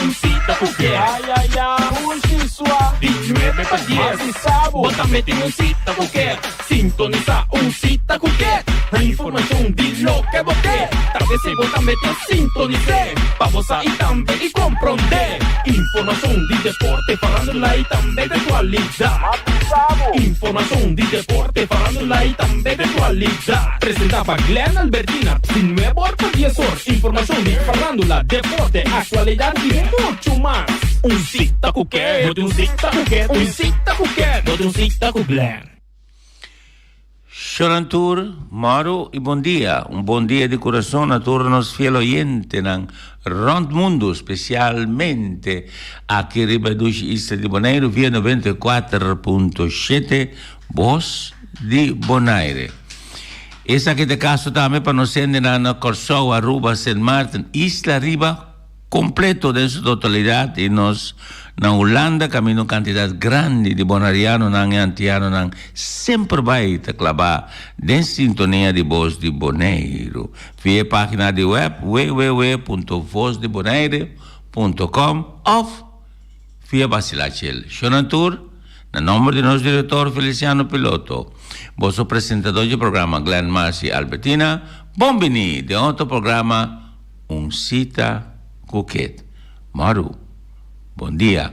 Un sita ku ke. Ay ay ay, sua. Di 9 pa 10. Avisabo. Bo tambe tin un sita ku ke. Sintonisá Un Sita ku Ke. Informashon di loke bo ke. Ta p'esei bo tambe tin sintonis'é. Pa bo sa i tambe i komprondé. Informashon di deporte, farándula i tambe di aktualidat. Informashon di deporte, farándula i tambe di aktualidat. Presentá pa Glenn Albertina, di nuebe or pa dies or. Informashon di farándula, deporte, aktualidat i muchu mas. Un Sita ku Ke. Bo tin un sita ku ke. Un sita ku ke. Bo tin un sita ku Glenn. Shonan tur, mòru i bon dia. Un bon dia di kurason na tur nos fiel oyentenan rònt mundu, spesialmente aki riba e dushi isla di Boneiru via 94.7 Bos di Bonaire. Esaki ta e kaso tambe pa nos hendenan na Kòrsou, Aruba, Sint Maarten, isla riba kompleto den su totalidat i nos na Hulanda kaminda un kantidat grandi di bonarianonan i antianonan semper bai ta klabá den sintonia di Bos di Boneiru via e página di wèp www.vosdibonaire.com òf via Basilachel. Shonan tur, na nòmber di nos direktor Feliciano Piloto, boso presentador dje programa Glenn Marcy Albertina, bon biní den otro programa Un sita ku ket. Maru, bon dia.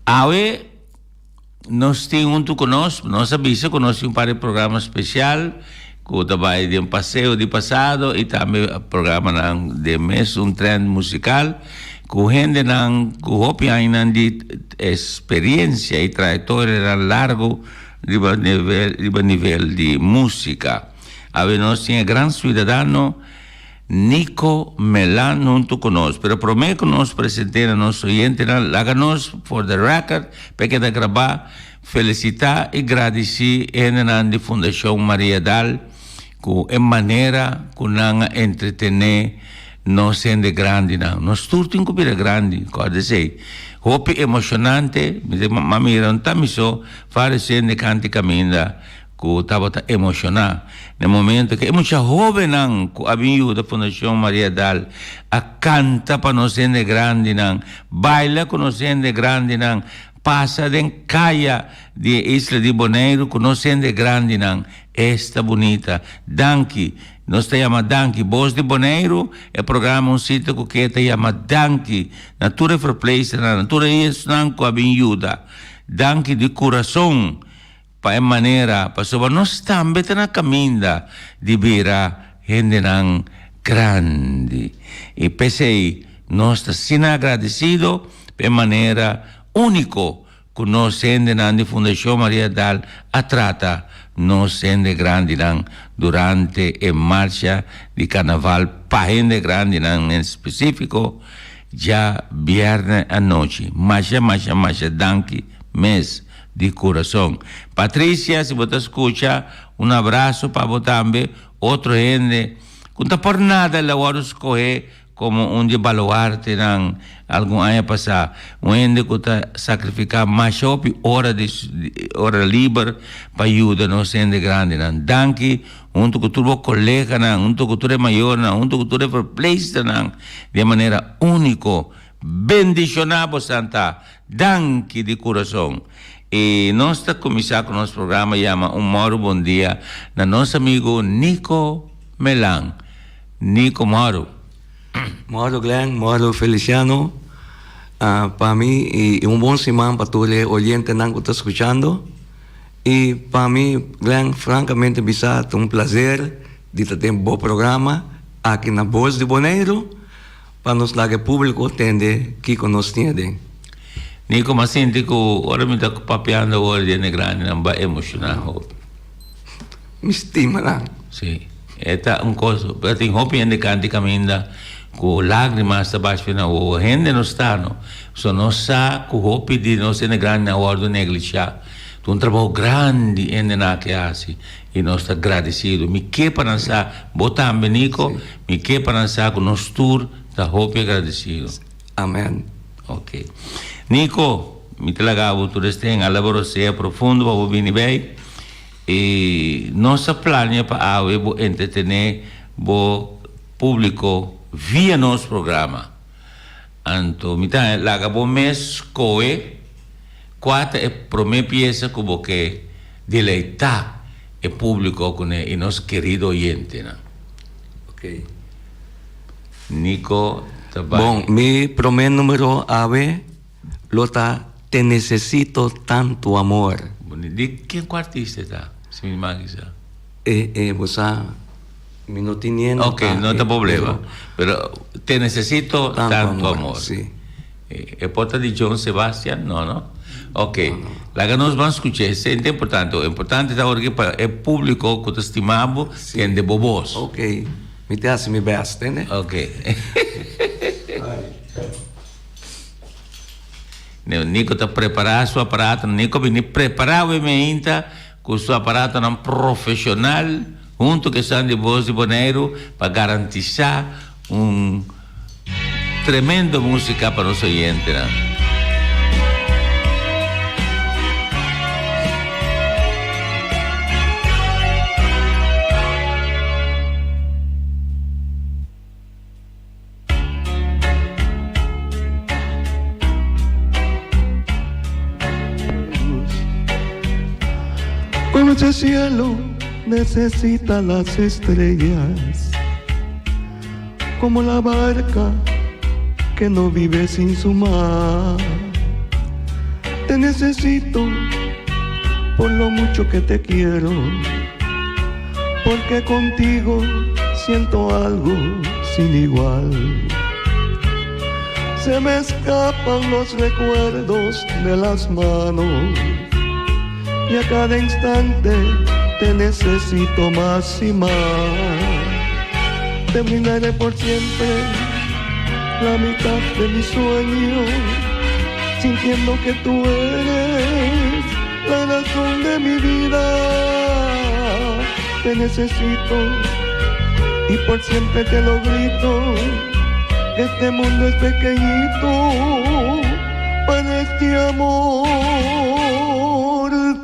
Awe nos tin huntu ku nos, nos a bisa ku nos tin un par di programa spesial ku ta bai den paseo di pasado i tambe programanan den mes un trend musikal ku hendenan ku hopi añanan di esperiensia i trayektorianan largu riba nivel riba nivel di musika. Awe nos tin e gran suidadano Nico Melan huntu ku nos. Pero promé ku nos present'é na nos oyentenan, laga nos for the record, pa e keda grabá, felisitá i gradisí e hendenan di Fundashon Maria Dal ku e manera ku nan a entretené nos hende grandinan. Nos tur tin ku bira grandi, kòrda esei. Hopi emoshonante, mi ta mira un ta mi so, vários hende kanta i kaminda. Ku tabata emoshoná na e momento ku e mucha hóbennan ku a bin yuda Fundashon Maria Dal a kanta pa nos hende grandinan, baila ku nos hende grandinan, pasa den kaya di e isla di Boneiru ku nos hende grandinan. Esta bunita! Danki! Nos ta yama danki. Bos di Boneiru, e programa un sitio ku ke ta yama danki na tur e verpleegsternan, na tur e esnan ku a bin yuda. Danki di kurason! Pa e manera, pasobra nos tambe ta na kaminda di bira hendenan grandi. I p'esei nos ta asina agradesido pa e manera úniko ku nos hendenan di Fundashon Maria Dal a trata nos hende grandinan durante e marcha di karnaval pa hende grandinan en spesífiko djabièrnè anochi. Masha, masha, masha danki mes. Di kurason. Patricia, si bo ta skucha, un abraso pa bo tambe. Otro hende ku no ta por nada el a wòrdu skohé komo un di e baluartenan algun aña pasá. Un hende ku ta sakrifiká masha hopi ora di ora liber pa yuda nos hende grandinan. Danki huntu ku tur bo koleganan, huntu ku tur e mayornan, huntu ku tur e verpleegsternan di e manera úniko. Bendishoná bo Santa! Danki di kurason. I nos ta kuminsá ku nos programa yama Un Mòru Bon Dia na nos amigu Nico Melan. Nico mòru. Mòru Glenn, mòru Feliciano. Pa mi i un bon siman pa tur e oyentenan ku ta skuchando. I pa mi Glenn frankamente bisa ta un plaser di ta den bo programa aki na Bos di Boneiru. Pa nos laga e públiko tende kiko nos tin aden. Nico, m'a sinti ku ora mi ta papiando awor di hende grandinan ba emoshoná hopi. Mi stima nan. Sí, e ta un kos, pero tin hopi hende kanti kaminda ku lágrimas ta basha na wowo. Hende no sta no. So nos sa ku hopi di nos hende grandinan a wòrdu neglishá. Ta un trabou grandi hendenan aki a hasi i nos ta gradesido. Mi ke pa nan sa, bo tambe Nico, mi ke pa nan sa ku nos tur ta hopi agradesido. Amen. Ok. Nico, mi ta laga bo tur esten alaba rosea profundo pa bo bini bei. I nos a plania pa awe bo entretené bo públiko via nos programa. Anto mi ta laga bo mes skohe kua ta e promé piesa ku bo ke deleitá e públiko kuné i nos kerido oyentenan. Ok. Nico ta bai. Bon, mi promé número awe lo ta Te necesito tanto amor. Bonito. Di ken ku artista e ta? Si mi mag bisa. E, e, bo sa, mi no tin ni e Ok, no ta problema. Pero Te necesito tanto amor. Si. E por ta di John Sebastian? No, no? Ok. Laga nos ban scucha. Esei ta importante. Importante ta ora ki pa e publico cu ta stima bo tende bo bos. Ok. Mi ta haci mi best, tende? Ok. Nico ta prepara su aparato. Nico bini prepara awe meinta cu su aparatonan profesional hunto cu esan di Voz di Boneiru pa garantisa un tremendo musica pa nos oyentenan. Como ese cielo necesita las estrellas, como la barca que no vive sin su mar. Te necesito por lo mucho que te quiero, porque contigo siento algo sin igual. Se me escapan los recuerdos de las manos y a cada instante te necesito más y más. Te brindaré por siempre la mitad de mi sueño, sintiendo que tú eres la razón de mi vida. Te necesito y por siempre te lo grito. Este mundo es pequeñito para este amor.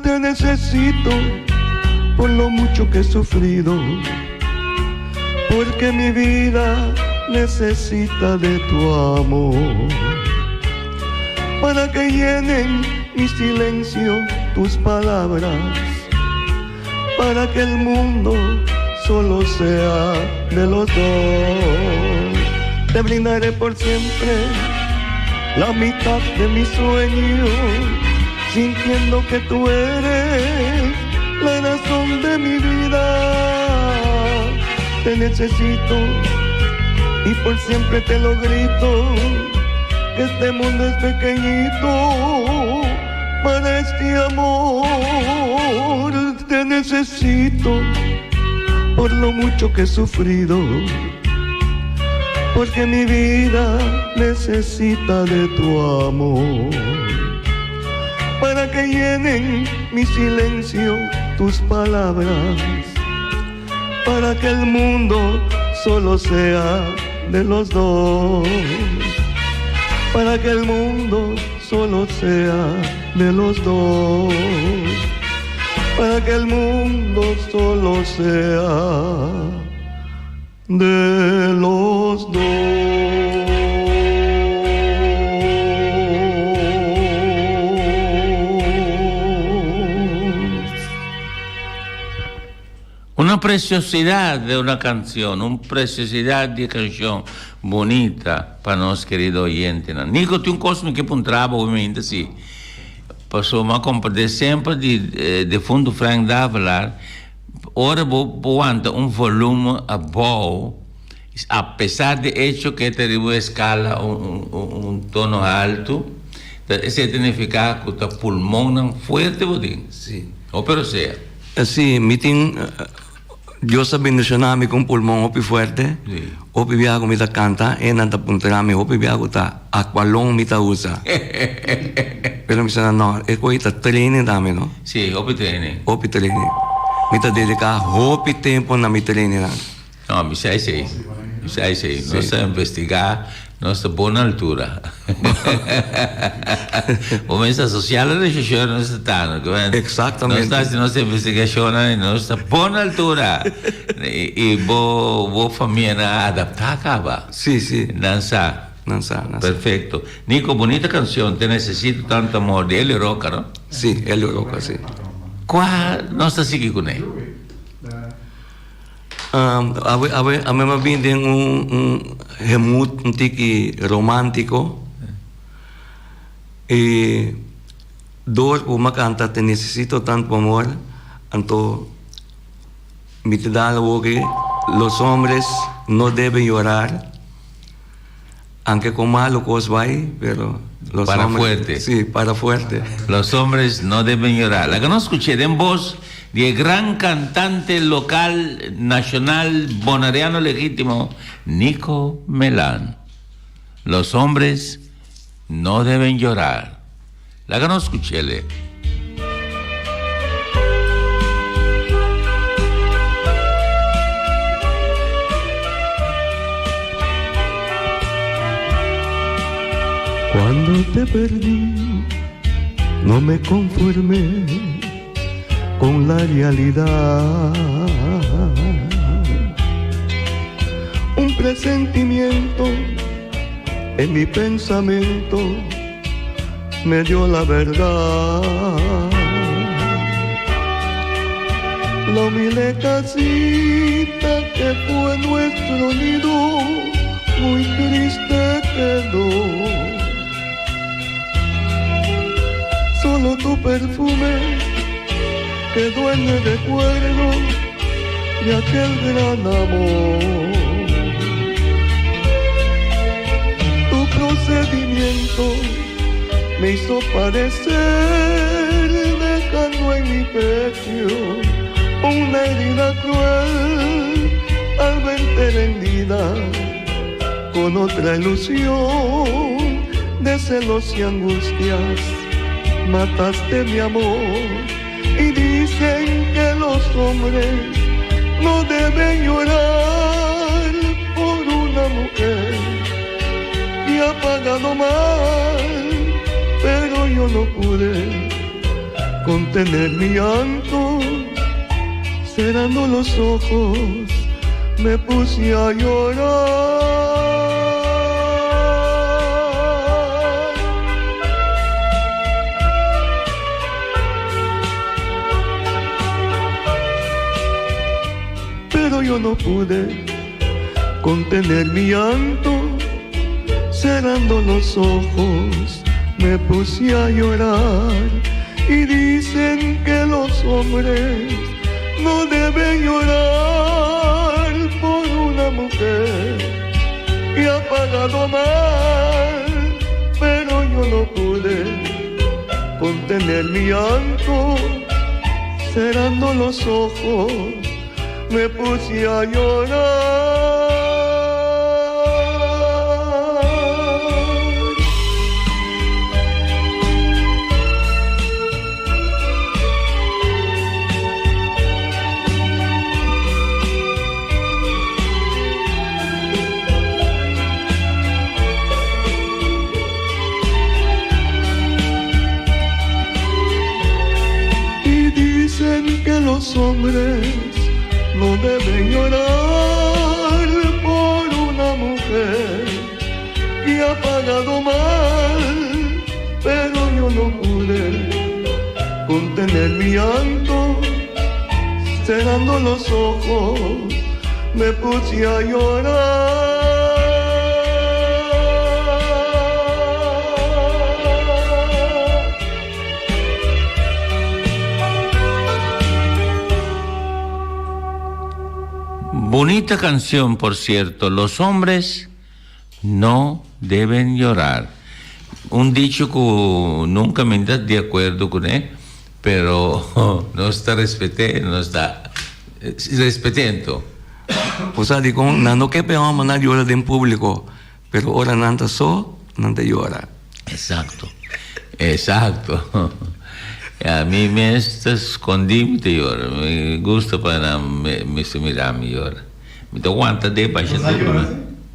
Te necesito por lo mucho que he sufrido, porque mi vida necesita de tu amor. Para que llenen mi silencio tus palabras, para que el mundo solo sea de los dos. Te brindaré por siempre la mitad de mi sueño, sintiendo que tú eres la razón de mi vida. Te necesito y por siempre te lo grito, que este mundo es pequeñito para este amor. Te necesito por lo mucho que he sufrido, porque mi vida necesita de tu amor. Para que llenen mi silencio tus palabras, para que el mundo solo sea de los dos, para que el mundo solo sea de los dos, para que el mundo solo sea de los dos. Una preciosidad de una canción, un preciosidad di canción bunita pa nos querido oyentenan. Nico, tin un cos mi ke puntra bo obviamente si. Pasobra mi a comprende semper di defunto Frank Davelaar, ora bo bo wanta un volumen abou, a pesar di hecho ke ta riba un escala un un tono alto, ta esei ta nifica ku ta pulmonnan fuerte bo tin. Si. O pero sea. Si, mi tin, Dios a bendiciona mi cu un pulmon hopi fuerte, hopi biaha cu mi ta canta, e nan ta puntra mi hopi biaha cu ta aqualon mi ta usa. Pero mi sa no, e coy ta training tambe no. Si, hopi training. Hopi training. Mi ta dedica hopi tempo na mi training nan. No, mi sa esey. Mi sa esey. Nos ta investiga, nos ta bon na altura. Bo mester asocia la rechercheur nos ta tano. Exactamente. Nos ta haci nos investigacionnan y nos ta bon na altura. Y bo, bo familianan a adapta caba. Si, si. Nan sa. Nan sa, nan sa. Perfecto. Nico, bunita cancion, Te necesito tanto amor, di Elio Roca, no? Si, Elio Roca, si. Cua nos ta sigui cune? Awe, awe, ami a bin den un, un gemoed un tiki romantico. Y door cu mi a canta Te necesito tanto amor, anto mi ta dal awoki los hombres no deben llorar. Aunke con malo cos bay, pero los Para hombres fuerte. Sí, para fuerte. Los hombres no deben llorar. Laga nos scuch'é den bos di e gran cantante local, nacional, bonaireano legítimo, Nico Melan. Los hombres no deben llorar. Laga nos scuch'ele. Cuando te perdí, no me conformé con la realidad. Un presentimiento en mi pensamiento me dio la verdad. La humilde casita que fue nuestro nido, muy triste quedó. Solo tu perfume quedó en el recuerdo de aquel gran amor. Tu procedimiento me hizo padecer, dejando en mi pecho una herida cruel al verte vendida con otra ilusión de celos y angustias. Mataste mi amor y dicen que los hombres no deben llorar por una mujer que ha pagado mal, pero yo no pude contener mi llanto, cerrando los ojos me puse a llorar. Pero yo no pude contener mi llanto, cerrando los ojos me puse a llorar. Y dicen que los hombres no deben llorar por una mujer que ha pagado mal, pero yo no pude contener mi llanto, cerrando los ojos me puse a llorar. Y dicen que los hombres no deben llorar por una mujer que ha pagado mal, pero yo no pude contener mi llanto, cerrando los ojos me puse a llorar. Bonita canción, por cierto. Los hombres no deben llorar. Un dicho cu nunca mi ta di acuerdo cune, pero nos ta respete, nos ta respetento. Bo sa dikon nan no ke pa e hòmbernan yora den públiko, pero ora nan ta so, nan ta yora. Exacto, exacto. Mi mes ta skondí mi ta yora. Mi gusta pa nan mester mira mi yora. Mi ta wanta de basha duru.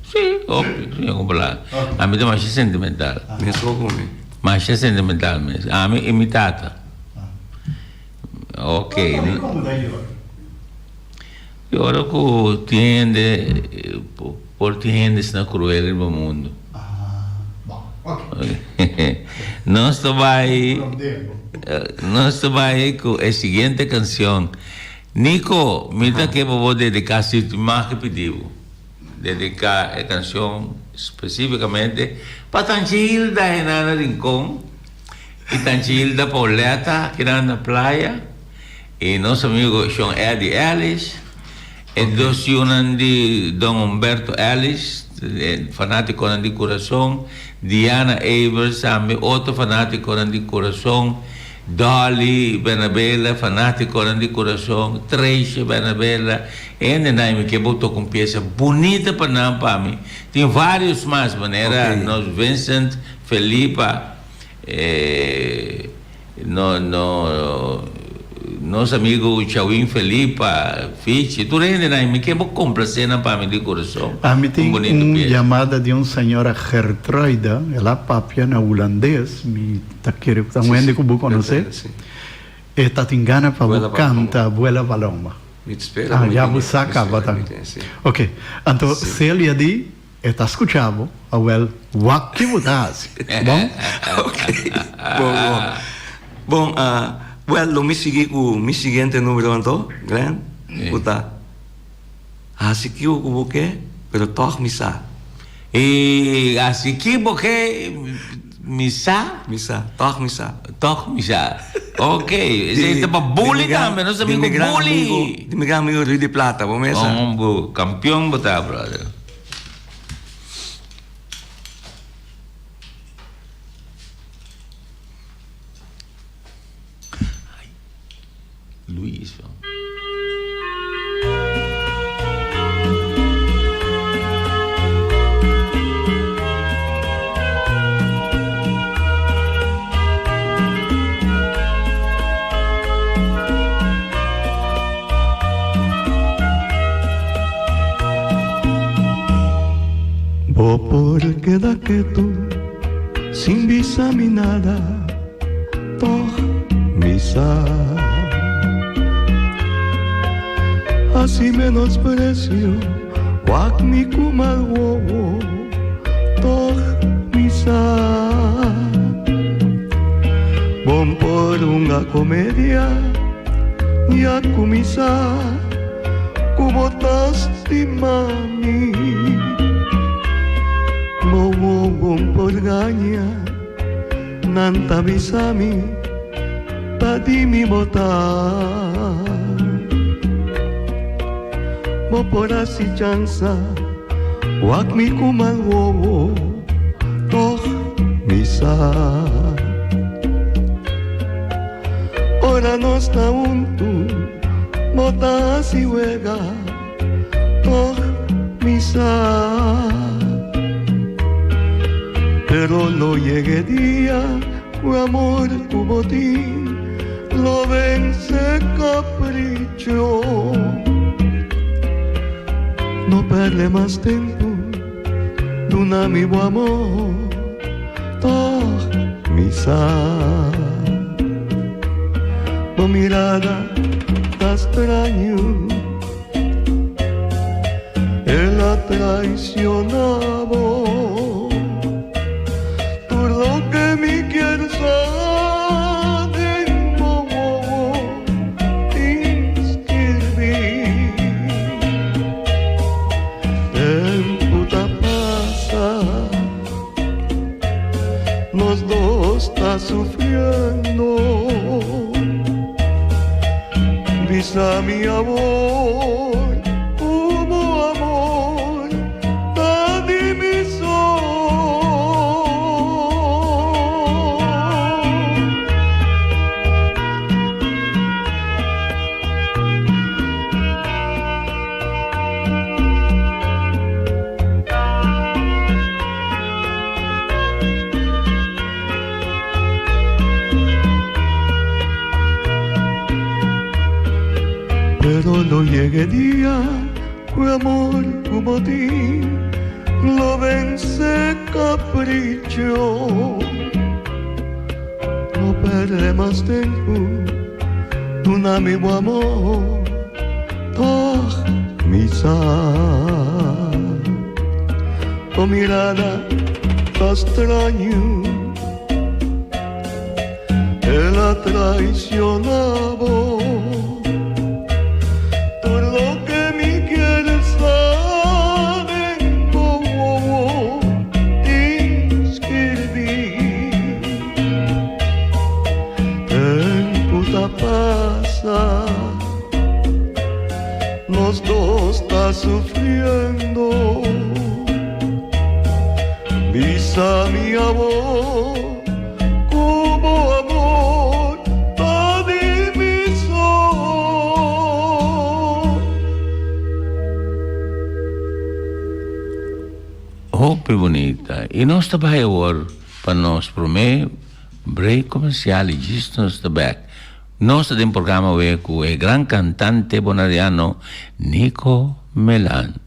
Sí, obvio, si mi kumpla. Ami ta masha sentimental. Mes oko mi. Masha sentimental mes. Ami i mi tata. Ok. Yora ku tin hende, por tin hende asina kruel riba mundu. Nos ta bai nos ta bai ku e siguiente kanshon. Nico, mi ta ke pa bo dediká si mag ke pidi bo dediká e kanshon spesífikamente pa Tanchi Hilda Henana Rincon i Tanchi Hilda Pauletta kinan na Playa i nos amigo Shon Eddie Ellis. E dos yunan di Don Humberto Ellis, fanátikonan di kurason, Diana Evers tambe otro fanátikonan di kurason, Dolly Bernabela, fanátikonan di kurason, Treisha Bernabela, e hendenan mi ke bo toka un piesa bunita pa nan pa mi. Tin vários mas, manera nos Vincent Felipa, No no nos amigo Chawin Felipa, Fichi, tur hendenan mi ke bo complacé nan pa mi di corazon. Ami Un tin bonito un pieza. yamada di un señora Gertruida, el a papia na hulandes, mi ta kere ku ta un Sí, hende sí, ku bo konosé. Gertruida, sí. E ta tin gana pa bo Vuela paloma. kanta Vuela Paloma. Mi ta spera Ah, ku mi ya tin bo e, sa mi kaba spera ku mi ta. tin e, sí. Ok, anto Sí. Celia di E ta scucha bo, awel wak ki bo ta haci. Bon? Ok, bon, bon. Bon, wel, lo mi sigui cu mi siguiente numero anto, Glenn, cu ta, Haci kico cu bo ke, pero tog mi sa. Y haci ki bo ke, mi sa. Mi sa, tog mi sa. Tog mi sa. Ok, esey ta pa Bully tambe, nos amigo Bully. Di mi gran amigo Rudy Plata, bo mesa. Hombo, campeon bo ta, brother. Luis. Bo por keda ketu sin bisa mi nada. Tog mi sa. Hasi menosprecio, wak mi ku mal wowo, tog mi sa. Bon por hunga comedia, ya ku mi sa ku bo ta stima mi. Bo wowo por gaña. Nan ta bisa mi, ta di mi bo ta. Bo por hasi chansa, wak mi ku mal wowo, tog mi sa. Ora nos ta huntu, bo ta hasi wega. Tog mi sa. Pero lo yega e dia cu amor cu bo tin lo vence capricho. No perde mas tempo, duna mi bo amor, tog mi sa. Bo mirada ta straño. El a traiciona bo. Tur loke mi kier sa den bo wowo tin skirbi. Tempu ta pasa, nos dos ta sufriendo. Bisa mi awor ku bo amor ta di mi so. Pero lo yega e dia cu e amor cu bo tin lo vence capricho. No perde mas tempo, duna mi bo amor, toch mi sa. Bo mirada. Ta straño El a traiciona bo Tur loke mi kier sa den bo wowo tin skirbi Tempo ta pasa Nos dos ta sufriendo Bisa mi awor cu bo amor ta di mi so. Hopi bunita. Y nos ta bay awor pa nos prome break comercial y djis nos ta bek. Nos ta den programa awe cu e gran cantante bonariano Nico Melan.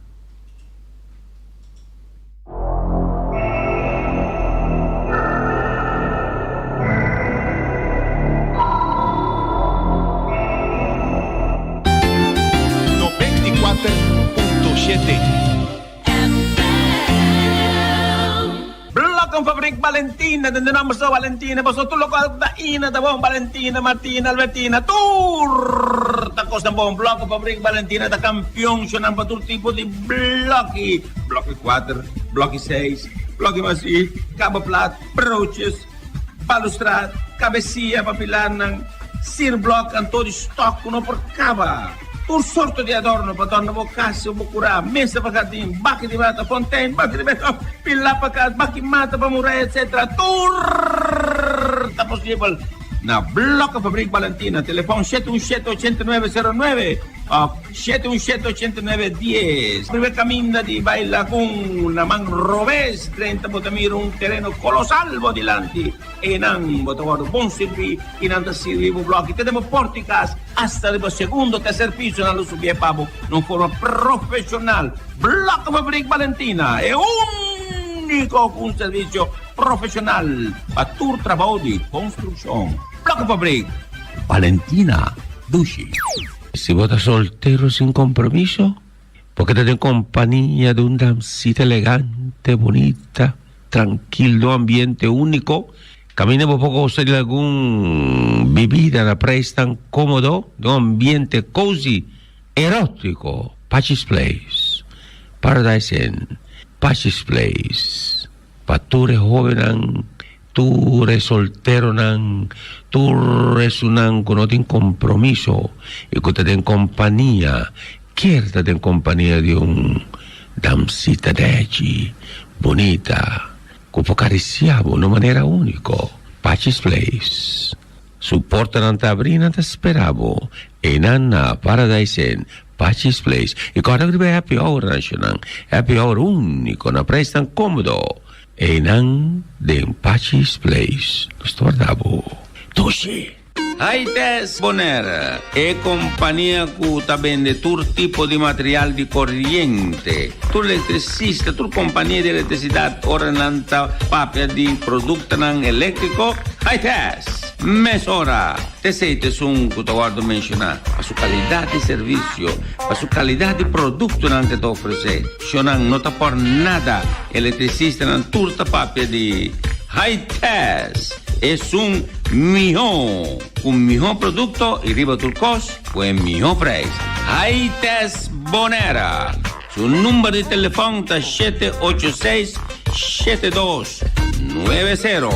Blokkenfabriek Valentina, den de nomber so Valentina, paso tur lokual ta ina ta bon, Valentina, Martina, Albertina, tur ta kosnan bon. Blokkenfabriek Valentina ta kampion shonan pa tur tipo di blokki, blokki kuater, blokki seis, blokki bashí, kaba plat, broodjes, balustrad, kabesia pa pilarnan, sierblok, anto di stok ku no por kaba. Tur sorto di adorno pa dòrna bo kas o bo kurá, mesa pa jardin, baki di mata, fontein, baki di beton, pilá pa kas, baki mata pa muraya, etc. Tur ta posibel na Blokkenfabriek Balentina. Telefòn shete un shete ochenta i nuebe sero nuebe òf shete un shete ochenta i nuebe dies. Riba e kaminda di bai Lagun na man robes drenta bo ta mira un tereno kolosal bo dilanti. Einan bo ta wòrdu bon sirbí i nan ta sirbi bo blòki te den bo pòrta di kas asta riba segundo, terser piso nan lo subié pa bo na un forma profeshonal. Blokkenfabriek Balentina, e úniko ku un servisio profeshonal pa tur trabou di konstrukshon. Blokkenfabriek Balentina, dushi. Si bo ta soltero sin kompromiso, bo keda den kompania di un damsita elegante, bunita, Trankil den un ambiente úniko, kaminda bo por gosa di algun bibida na preisnan kómodo den un ambiente cozy, erótiko. Pachi's Place, Paradise Inn, Pachi's Place, pa tur e hóbennan, tur e solteronan, tur esunnan ku no tin kompromiso i ku ta den kompania, kier ta den kompania di un Damsita dechi, bunita, ku por karisiá bo na un manera úniko. Pachi's Place. Su portanan ta abrí, nan ta spera bo. Einan na Paradise Inn, Pachi's Place. I kòrda ku riba e happy hour nan, happy hour úniko na preisnan kómodo. Einan den Pachi's Place. Nos ta warda bo. Dushi! Haites Bonaire, e kompania ku ta bende tur tipo di material di koriente. Tur elektrisista, tur kompania di elektrisidat ora nan ta papia di produktonan eléktriko, Haites! Mesora! T'esei ta esun ku ta wòrdu menshoná pa su kalidat di servisio, pa su kalidat di produktonan ku e ta ofresé. Shonnan no ta por nada, elektrisistanan tur ta papia di Haites! Esun mihó, ku mihó produkto i riba tur kos ku e mihó preis. Haites Bonera! Su number di telefòn ta 786 7290.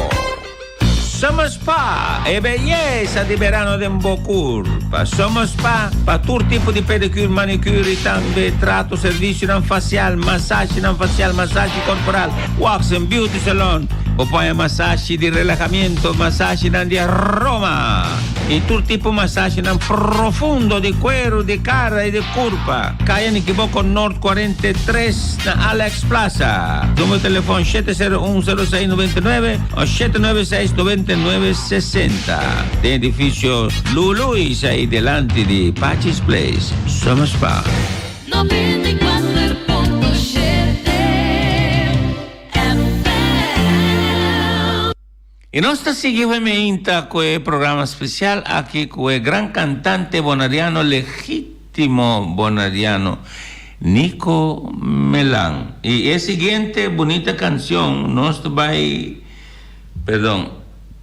Summer Spa, e beyesa di berano den bo kurpa. Summer Spa pa tur tipo di pedicure, manicure y tambe trato, servicionan facial, masajenan facial, masaje corporal, wax and beauty salon. Bo por haña masaje di relajamiento, masajenan di aroma y tur tipo masajenan profundo di cuero, di cara y di curpa. Caya Nikiboko Noord 43 na Alex Plaza. Numero di telefon 701 06 99 o 796 99 60. Den edificio Luluis ahí delanti di Pachi's Place. Summer Spa. 94.7 FM. Y nos ta sigui hoy meinta cu e programa special aki cu e gran cantante bonariano, legitimo bonariano, Nico Melan. Y e siguiente bunita cancion nos ta bay, perdon,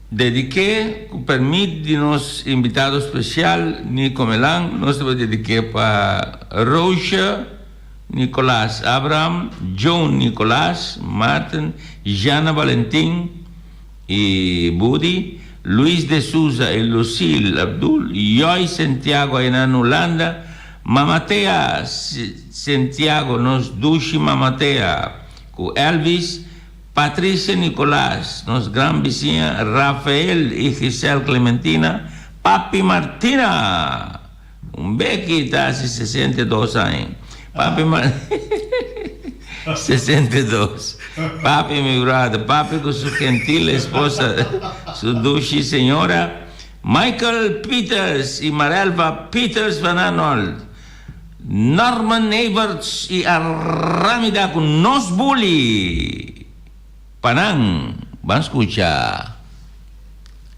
dedique cu permit di nos invitado special Nico Melan, nos ta bay dedique pa Roosje Nicolas Abraham, Joan Nicolas, Martin, Jana Valentin y Budi, Luis de Souza y Lucille Abdul, Joy Santiago aynan na Hulanda, Mama Tea Santiago, nos dushi Mama Tea, cu Elvis, Patricia Nicolas, nos gran bisiña, Rafael y Giselle Clementina, Papi Martina! Un beki ta hasi 62 aña. Papi Mar 62. Papi mi brother, papi cu su gentil esposa, su dushi señora, Michael Peters y Marelva Peters van Arnold, Norman Everts y Aramida cu nos buli pa nan. Ban scucha.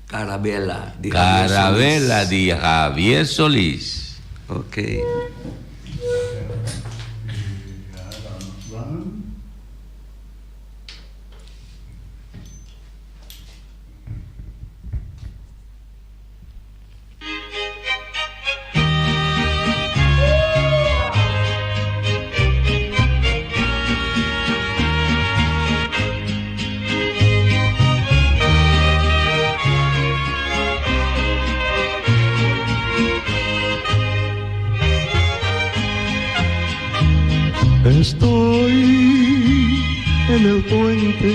Carabela di Javier Solís. Carabela di Javier Solís. Ok. Estoy en el puente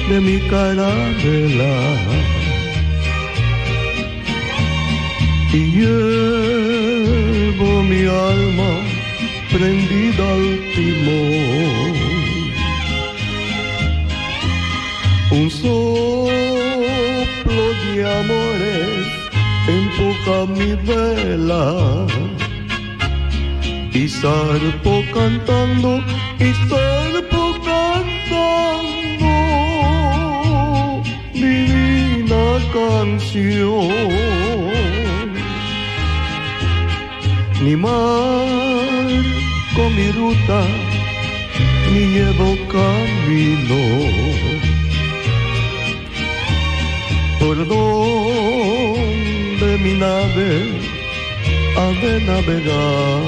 de mi carabela y llevo mi alma prendida al timón. Un soplo de amores empuja mi vela y zarpo cantando y zarpo cantando divina canción. Ni marco mi ruta, ni llevo camino. Por donde mi nave ha de navegar.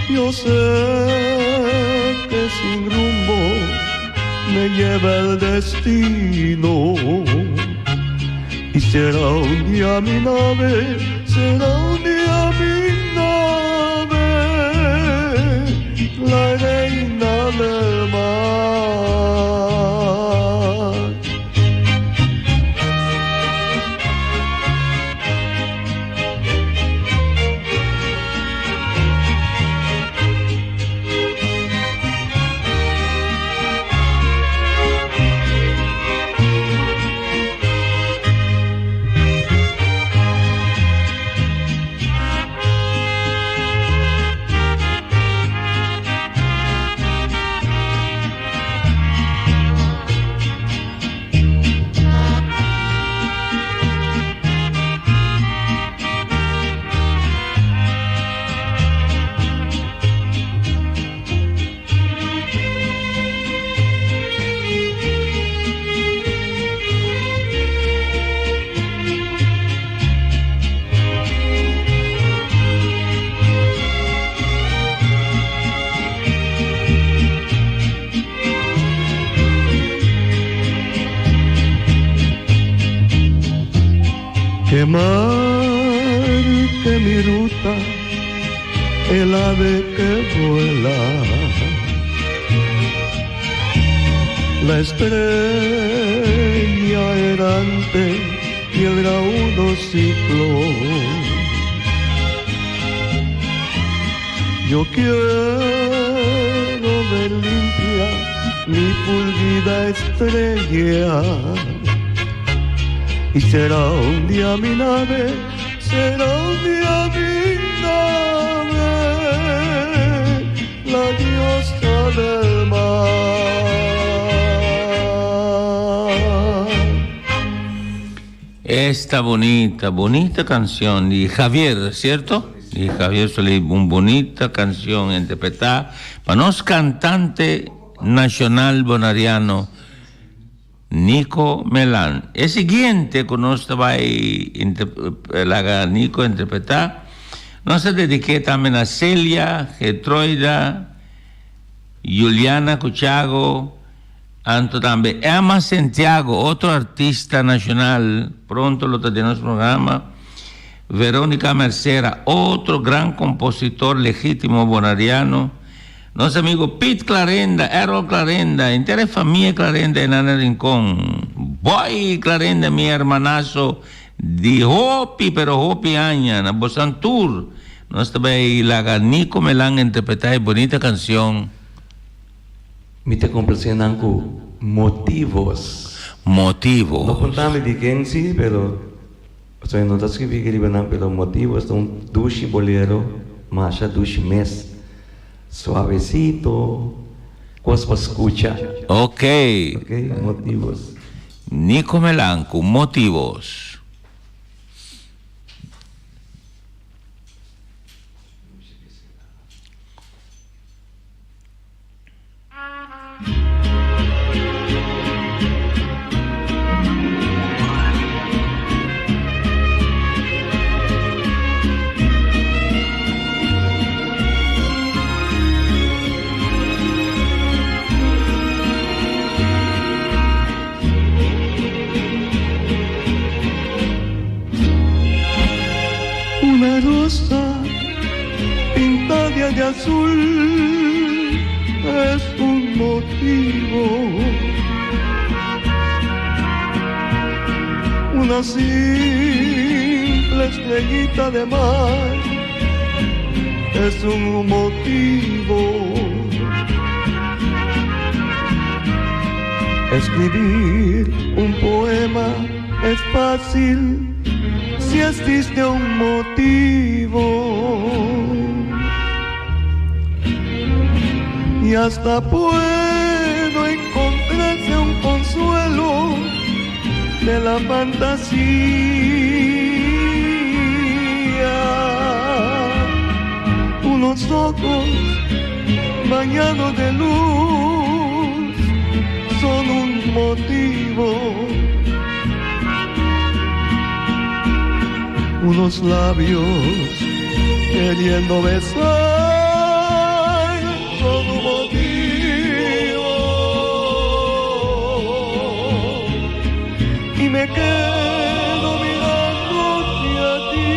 Yo sé que sin rumbo me lleva el destino y será un día mi nave, será un día mi nave, la reina del mar. Que marque mi ruta el ave que vuela, la estrella errante y el raudo ciclón. Yo quiero ver limpia mi fulgida estrella y será un día mi nave, será un día mi nave, la diosa del mar. Esta bunita, bunita cancion di Javier, cierto? Di Javier Solís, un bunita cancion interpretá pa nos cantante nacional bonariano Nico Melan. E siguiente cu nos ta bay laga Nico interpretá, nos ta dediqué tambe na Celia, Getroida, Juliana Cuchago, anto tambe Emma Santiago, otro artista nacional, pronto lo ta den nos programa, Veronica Mercera, otro gran compositor legítimo bonariano, nos amigo Pete Clarenda, Errol Clarenda, henter e famia Clarenda e Nana Rincon, Boy Clarenda, mi hermanazo di hopi pero hopi aña, na bosan tur nos ta bay laga Nico Melan interpreta e bonita cancion. Mi ta complace nan cu motivos. Motivos. No contami di ken si, pero pasobra no ta scribi aki riba nan, pero motivos ta un dushi bolero, masha dushi mes. Suavecito, cos pa scucha. Ok. Ok, motivos. Nico Melan cu motivos. Una rosa pintada de azul es un motivo. Una simple estrellita de mar es un motivo. Escribir un poema es fácil si existe un motivo. Y hasta puedo encontrarse un consuelo de la fantasía. Unos ojos bañados de luz son un motivo. Unos labios queriendo besar son un motivo. Y me quedo mirándote a ti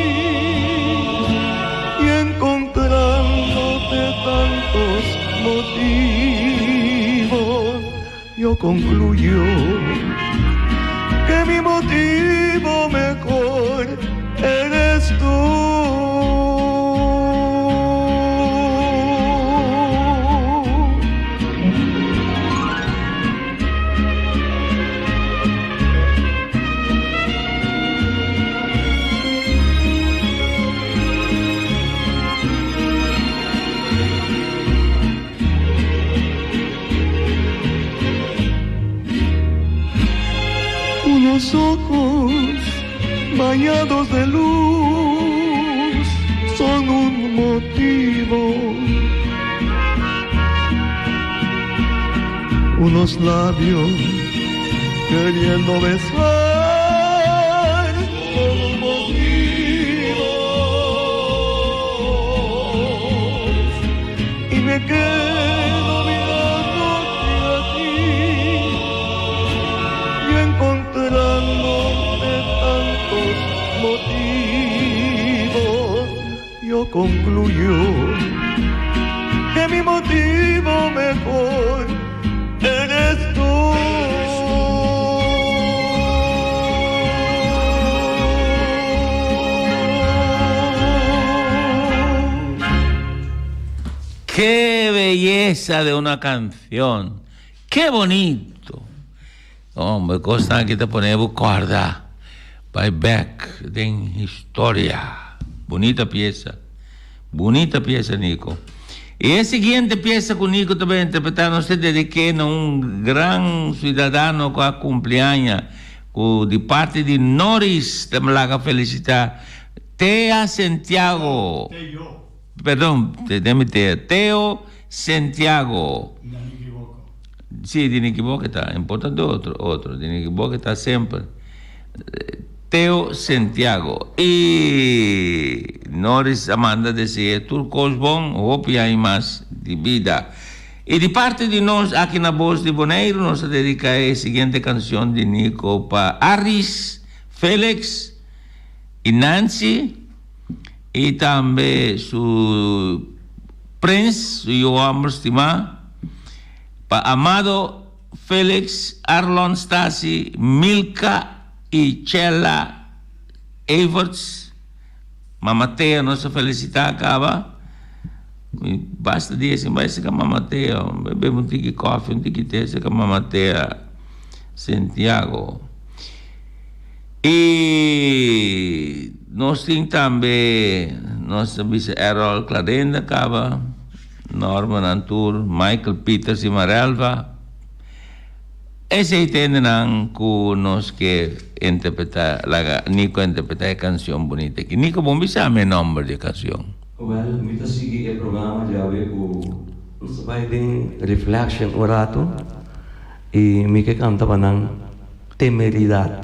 y encontrándote tantos motivos, yo concluyo que mi motivo mejor eres tú. Unos ojos bañados de luz son un motivo. Unos labios queriendo besar son un motivo. Y me quedo mirándote a ti y encontrándote tantos motivos, yo concluyo que mi motivo mejor eres tú. ¡Qué belleza de una canción! ¡Qué bonito! Hombre, cosa que te pone corda. Bai back den historia. Bunita pieza. Bunita pieza, Nico. Y e siguiente pieza cu Nico ta bay interpreta nos ta dedique na un gran ciudadano cu a cumpli aña cu di parti di Noris ta laga felicita. Tea Santiago. Perdon, den mi Tea. Teo Santiago. Sí, di Nicky Boke ta. Importante otro, otro. Di Nicky Boke ta semper. Teo Santiago. Y Norris a manda desea tur cos bon, hopi aña mas di bida. Y di parti di nos aki na Bos di Boneiru nos ta dedica e siguiente cancion di Nico pa Aris, Felix y Nancy y tambe su Prins, su yu homber stima, pa Amado, Felix, Arlon Stasi, Milka y Chella Everts. Mama Tea nos ta felicita caba. Mi basta dia sin bai cerca Mama Tea. Mi bebe un tiki koffie, un tiki te cerca Mama Tea Santiago. Y nos tin tambe nos ta bisa Errol Clarenda caba, Norman Antur, Michael Peters y Marelva. Esey ta hendenan cu nos ke interpreta, laga Nico interpreta e cancion bunita aki. Nico, bon bisa mi e nomber di e cancion. Wel, mi ta sigui e programa djawe cu nos ta bay den reflection un rato y mi ke canta pa nan Temeridad.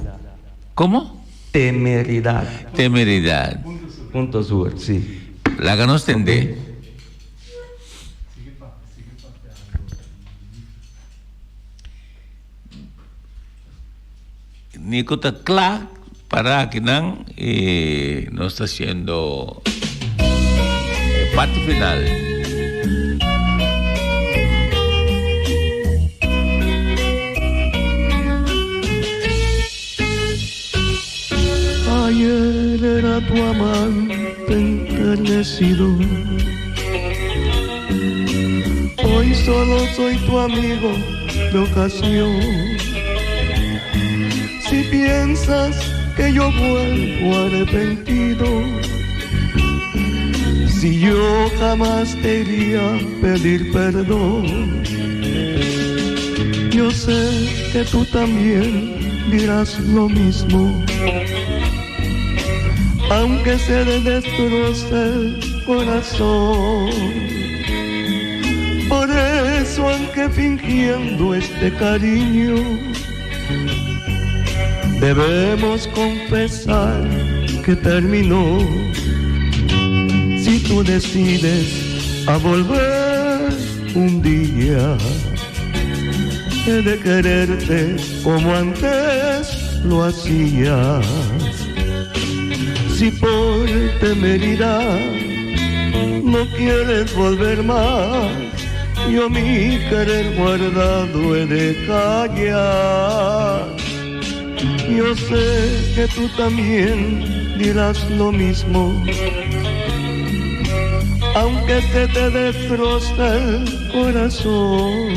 Como? Temeridad. Temeridad. Punto Sur, si. Laga nos tende. Nico ta kla para akinan y nos ta haciendo e parti final. Ayer era tu amante enternecido. Hoy solo soy tu amigo de ocasión. Si piensas que yo vuelvo arrepentido, si yo jamás te iría a pedir perdón, yo sé que tú también dirás lo mismo. Aunque se le destroce el corazón. Por eso, aunque fingiendo este cariño, debemos confesar que terminó. Si tú decides a volver un día, he de quererte como antes lo hacías. Si por temeridad no quieres volver más, yo mi querer guardado he de callar. Yo sé que tú también dirás lo mismo, aunque se te destroce el corazón.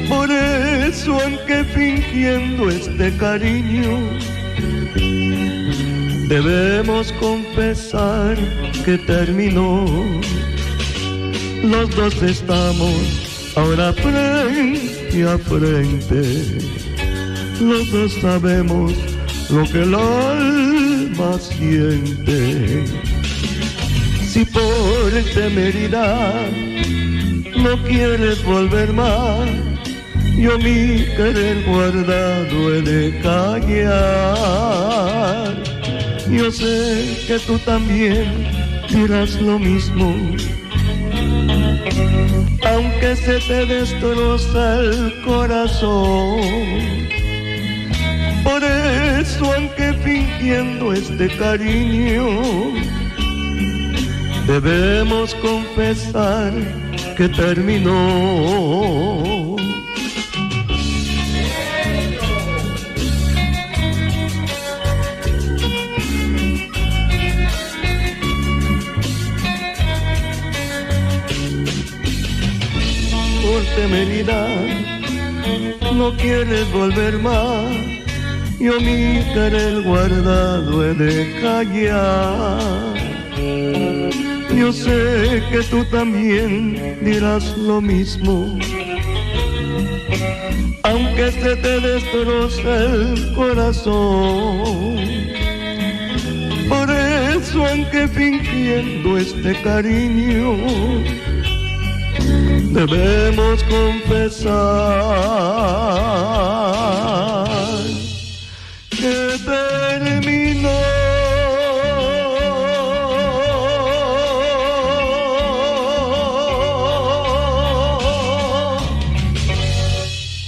Por eso, aunque fingiendo este cariño, debemos confesar que terminó. Los dos estamos ahora frente a frente. Los dos sabemos lo que el alma siente. Si por temeridad no quieres volver más, yo mi querer guardado he de callar. Yo sé que tú también dirás lo mismo, aunque se te destroza el corazón. Por eso, aunque fingiendo este cariño, debemos confesar que terminó. Por temeridad no quieres volver más, yo mi querer guardado he de callar. Yo sé que tú también dirás lo mismo, aunque se te destroce el corazón. eso, aunque fingiendo este cariño, debemos confesar que terminó.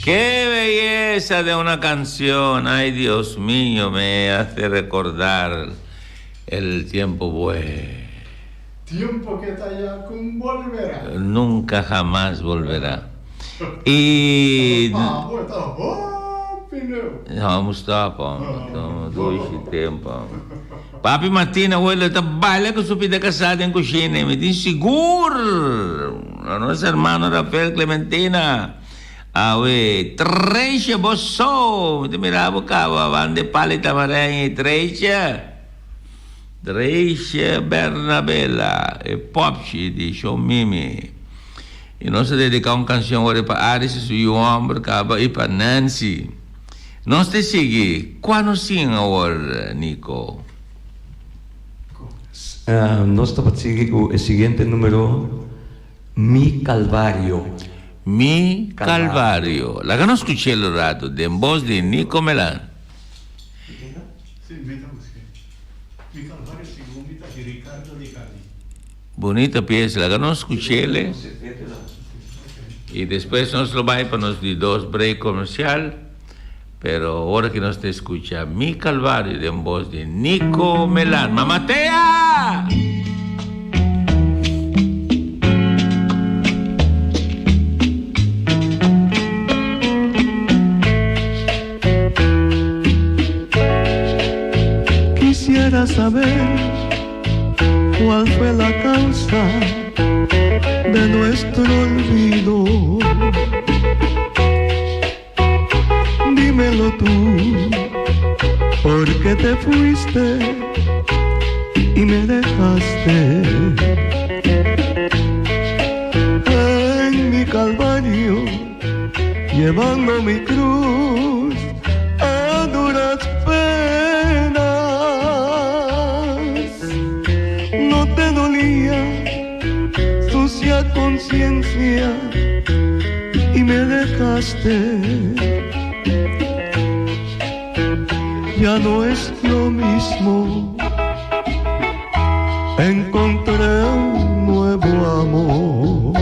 ¡Qué belleza de una canción! Ay, Dios mío, me hace recordar el tiempo bueno. Tiempo que ta ya ku n' bolberá. Nunca jamás volverá. Y... No, stop, dushi tempo. Papi Martina, abuelo, ta baila ku su pida kasá den kushina. Mi tin sigur. Nos hermano Rafael Clementina. Awe, Treisha bo so. Mi ta mira bo kaba banda e pala i tamarijn ei, Treisha. Treisha Bernabela, e popchi di Shon Mimi. I nos ta dediká un kanshon ora pa Aris i su yu hòmber kaba i pa Nancy. Nos ta sigui. Kua nos tin awor, Nico? Nos ta sigui ku e siguiente numero, Mi Calvario. Mi Calvario. Laga nos skuch'el un ratu den bos di Nico Melan. Bunita pieza, laga nos skuch'el i despues nos lo bai pa nos di dos break comercial, pero ora ki nos ta escucha Mi Calvario den bos di Nico Melan. Mama Tea! Quisiera saber cuál fue la causa de nuestro olvido. Dímelo tú, ¿por qué te fuiste y me dejaste? En mi calvario, llevando mi cruz a duras penas. No te dolía sucia conciencia y me dejaste. Ya no es lo mismo, encontré un nuevo amor.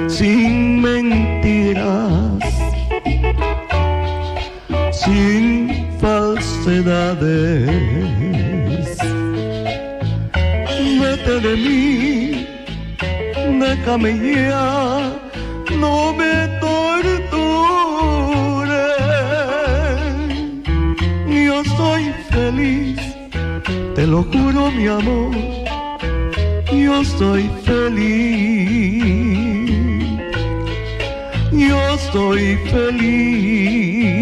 Sin mentiras, sin falsedades. Vete de mí, déjame ya, no me tortures. Yo soy feliz, te lo juro mi amor, yo soy feliz. Yo soy feliz.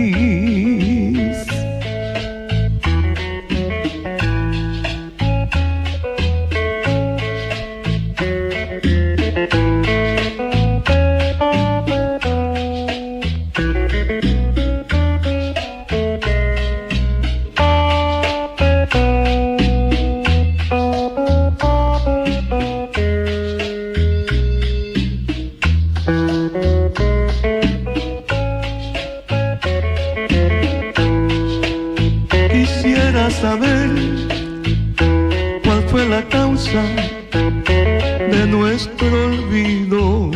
Quisiera saber cuál fue la causa de nuestro olvido.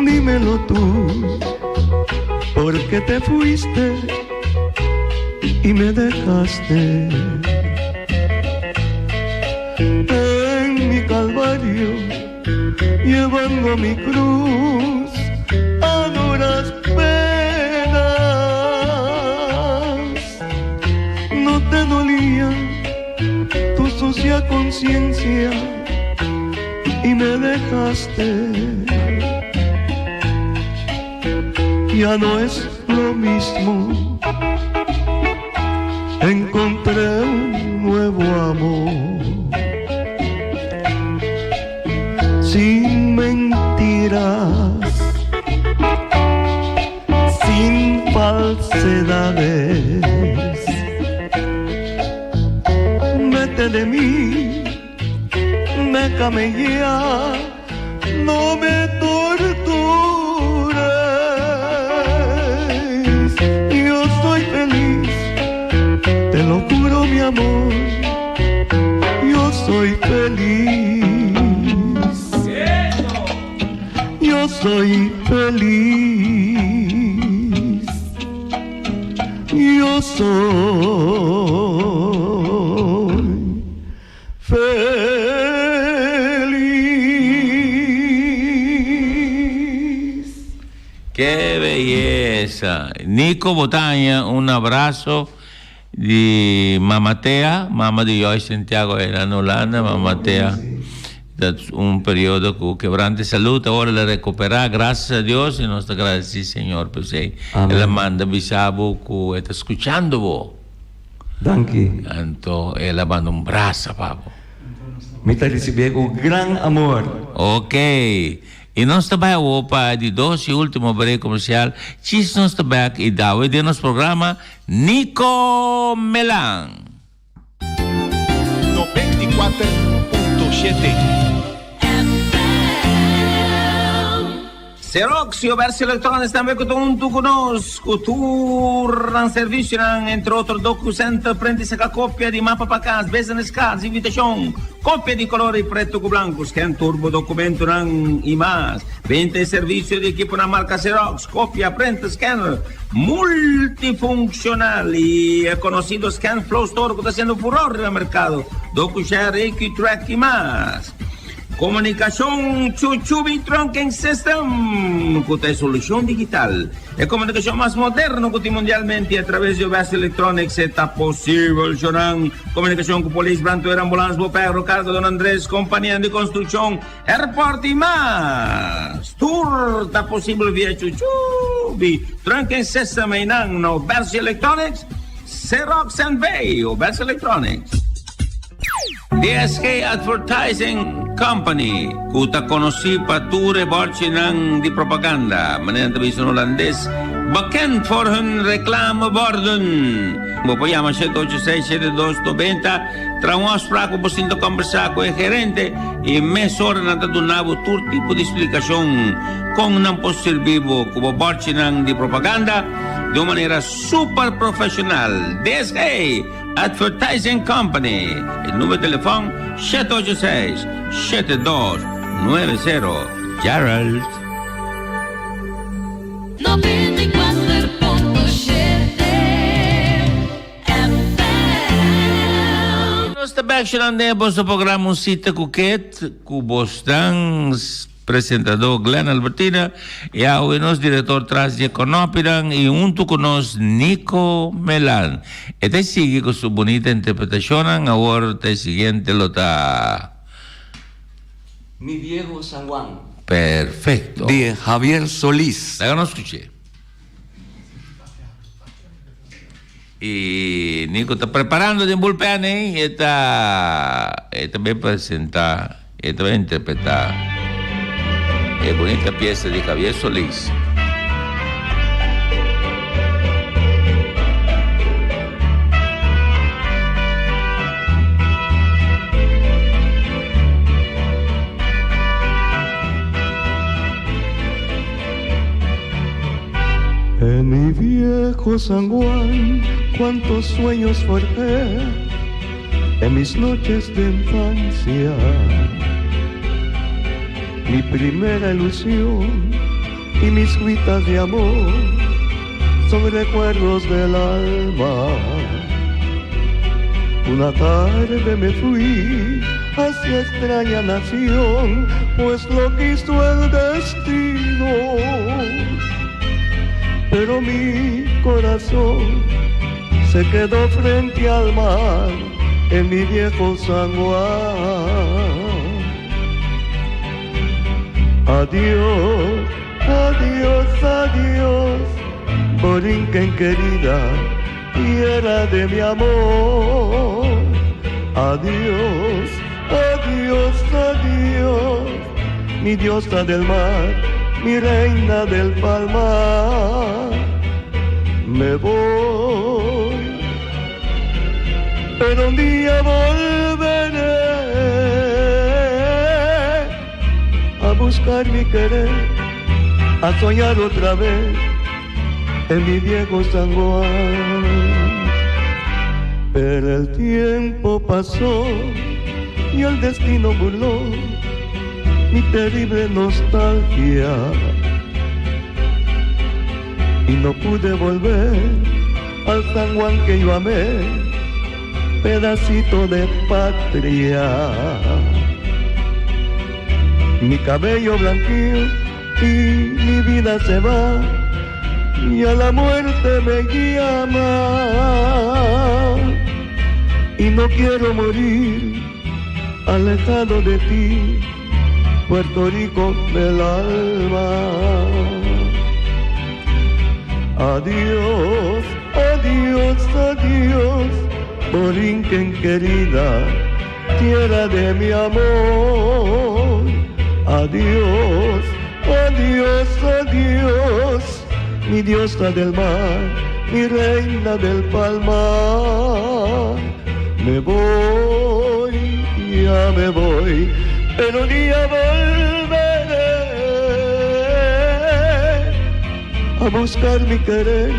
Dímelo tú, ¿por qué te fuiste y me dejaste? En mi calvario, llevando mi cruz a duras penas. No te dolía tu sucia conciencia y me dejaste. Ya no es lo mismo, encontré un nuevo amor. Sin mentiras, sin falsedades. Olvídate de mí, déjame ya, no me tortures. Yo soy feliz, te lo juro mi amor, yo soy feliz. Yo soy feliz. Yo soy feliz. Qué belleza. Nico Botaña, un abrazo di Mama Tea, mama di Joy Santiago era na Hulanda, Mama Tea. Dat un periodo ku kebrante salud, awor el a recupera, gracias a Dios, y nos ta agradeci Señor p'esey. El a manda bisa bo ku e ta scuchando bo. Danki. Anto el a manda un brasa pa bo. Mi ta ricibié cu gran amor. Ok. Y nos ta bai awor pa di dos y ultimo break comercial. Chis nos ta bek y dawe den nos programa Nico Melan. 94.7. Xerox y Obersi Electronics tambe cu ta hunto cu nos cu tur nan servicionan, entre otro DocuCenter, print y saca copia di mapa pa cas, business cards, invitacion, copia di color y preto cu blanco, scan tur bo documentonan y mas. Venta y servicio di equiponan marca Xerox, copia, printer, scanner multifuncional y e conocido ScanFlow Store cu ta haciendo furor riba mercado, DocuShare, AQTrack y mas. Comunicacion Chuchubi Trunking System cu ta e solucion digital, e comunicacion mas moderno cu tin mundialmente y a traves di OBS Electronics e ta posibel shonan. Comunicacion cu polis, brandweer, ambulans, boperro, carga Don Andres, companianan di construccion, airport y mas. Tur ta posibel via Chuchubi Trunking System eynan na OBS Electronics, Xerox NV, OBS Electronics. DSG Advertising Company, ku ta konosí pa tur e bòrchinan di propaganda, manera nan ta bisa na hulandes, bekend voor hun reclameborden. Bo por yama shete ocho seis, shete dos nobenta, traha un afsprak pa bo sinta kòmbersá ku e gerente i mesora nan ta duna bo tur tipo di splikashon kon nan por sirbi bo ku bo bòrchinan di propaganda di un manera super profeshonal. DSG Advertising Company. E numero di telefon 786 7290. Gerald. 94.7 FM. Nos ta bek shonando den e boso programa Un Cita cu Ket cu bosnan Presentadó Glenn Albertina i awe nos direktor tras di e konopinan i huntu ku nos Nico Melan. E ta sigui ku su bunita interpretashonnan, awor ta e siguiente lo ta. Mi viejo San Juan. Perfecto. Di Javier Solís. Laga nos skuch'é. I Nico ta preparando den bullpen ei, e ta e ta bay presenta, e ta bay interpreta e bunita pieza di Javier Solís. En mi viejo San Juan, cuántos sueños forjé en mis noches de infancia. Mi primera ilusión y mis cuitas de amor son recuerdos del alma. Una tarde me fui hacia extraña nación, pues lo quiso el destino. Pero mi corazón se quedó frente al mar en mi viejo San Juan. Adiós, adiós, adiós, Borinquen querida, tierra de mi amor. Adiós, adiós, adiós, mi diosa del mar, mi reina del palmar. Me voy, pero un día volveré. buscar mi querer, a soñar otra vez en mi viejo San Juan. Pero el tiempo pasó y el destino burló mi terrible nostalgia. Y no pude volver al San Juan que yo amé, pedacito de patria. Mi cabello blanqueó y mi vida se va y a la muerte me llama. Y no quiero morir alejado de ti, Puerto Rico del alma. Adiós, adiós, adiós, Borinquen querida, tierra de mi amor. Adiós, adiós, adiós, mi diosa del mar, mi reina del palmar. Me voy, ya me voy, pero un día volveré a buscar mi querer,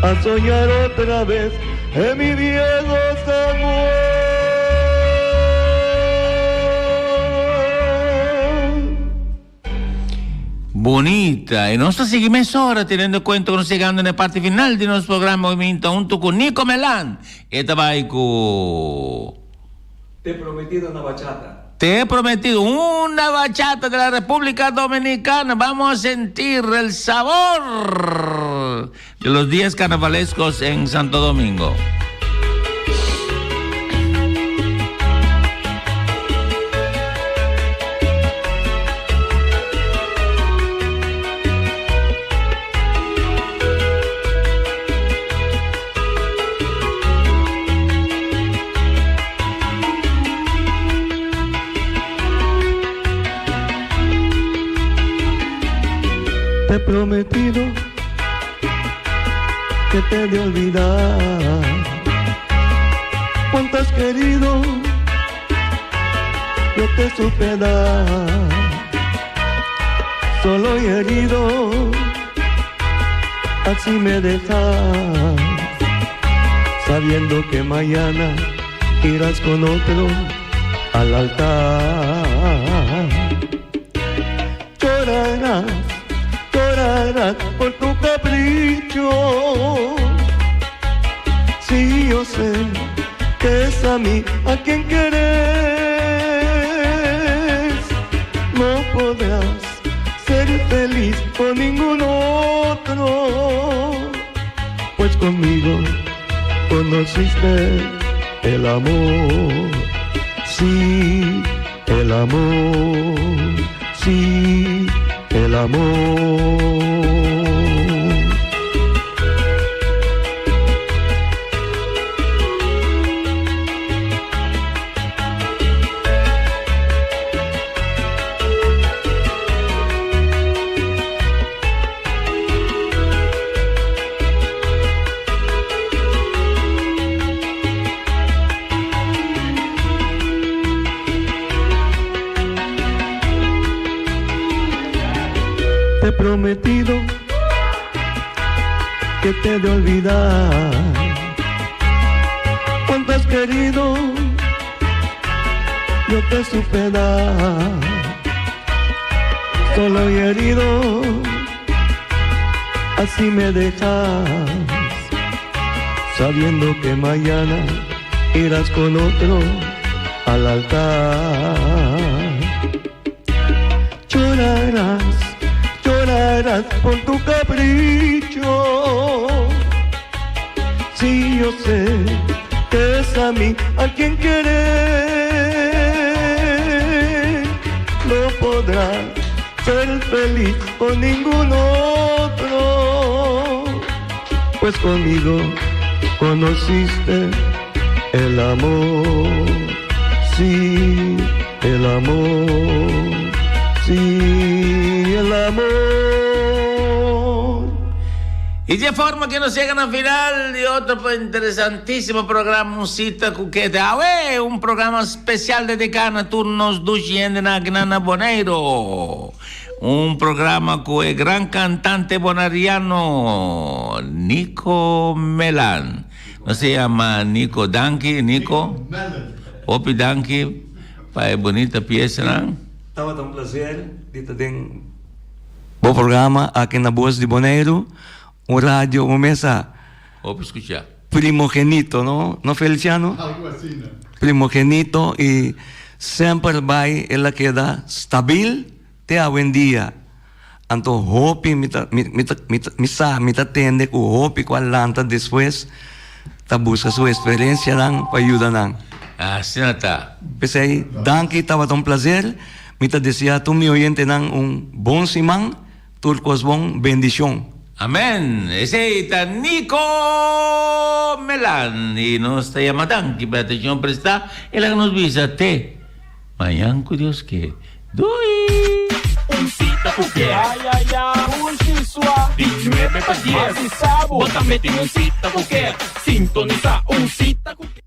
a soñar otra vez en mi viejo San Juan. Bunita. I nos ta sigui mesora teniendo cuenta cu nos yegando na e parti final di nos programa hoy minta hunto cu Nico Melan. E ta bay cu. Te he prometido una bachata. Te he prometido una bachata de la República Dominicana. Vamos a sentir el sabor de los días carnavalescos en Santo Domingo. Te he prometido que te he de olvidar. Cuánto has querido, yo te supe dar. Solo y herido, así me dejas, sabiendo que mañana irás con otro al altar. Llorarás, llorarás por tu capricho. Sí, yo sé que es a mí a quien querés. No podrás ser feliz con ningún otro, pues conmigo conociste el amor. Sí, el amor, sí, el amor. Te he prometido que te he de olvidar. Cuánto has querido, yo te supe dar. Solo y herido, así me dejas, sabiendo que mañana irás con otro al altar. Llorarás, llorarás por tu capricho. Sí, yo sé que es a mí a quien querés. No podrás ser feliz con ningún otro, pues conmigo conociste el amor. Sí, el amor, sí, el amor. I di e forma ku nos yega na final di otro interesantísimo programa Un Sita ku Kete Awe, un programa spesial dediká na tur nos dushi hendenan akinan na Boneiru. Un programa ku e gran kantante bonariano Nico Melan. Nos ta yama Nico danki, Nico. Hopi danki pa e bunita piesanan. Tabata un placer di ta den bo programa aki na Bos di Boneiru, un radio un mesa. Hopi skuchá. Primogenito, no? No Feliciano? Algo asina. Primogenito y semper bay el a keda stabil te awendia. Anto hopi mi ta mi mi ta mi ta mi sa mi ta tende cu hopi cu a lanta despues ta busca su experiencianan pa yuda nan. Asina ta. P'esey danki tabata un placer. Mi ta desea tur mi oyentenan un bon siman. Tur kos bon, bendishon. Amen! Esey ta Nico Melan y nos ta yama danki pa e atencion presta y laga nos bisa te mañan cu Dios ke. Doei! Un sita ku ke. Ay ay ay, un shisua. Di nuebe pa dies. Masi sabu. Bo ta meti un sita ku ke. Sintonisa un sita ku ke.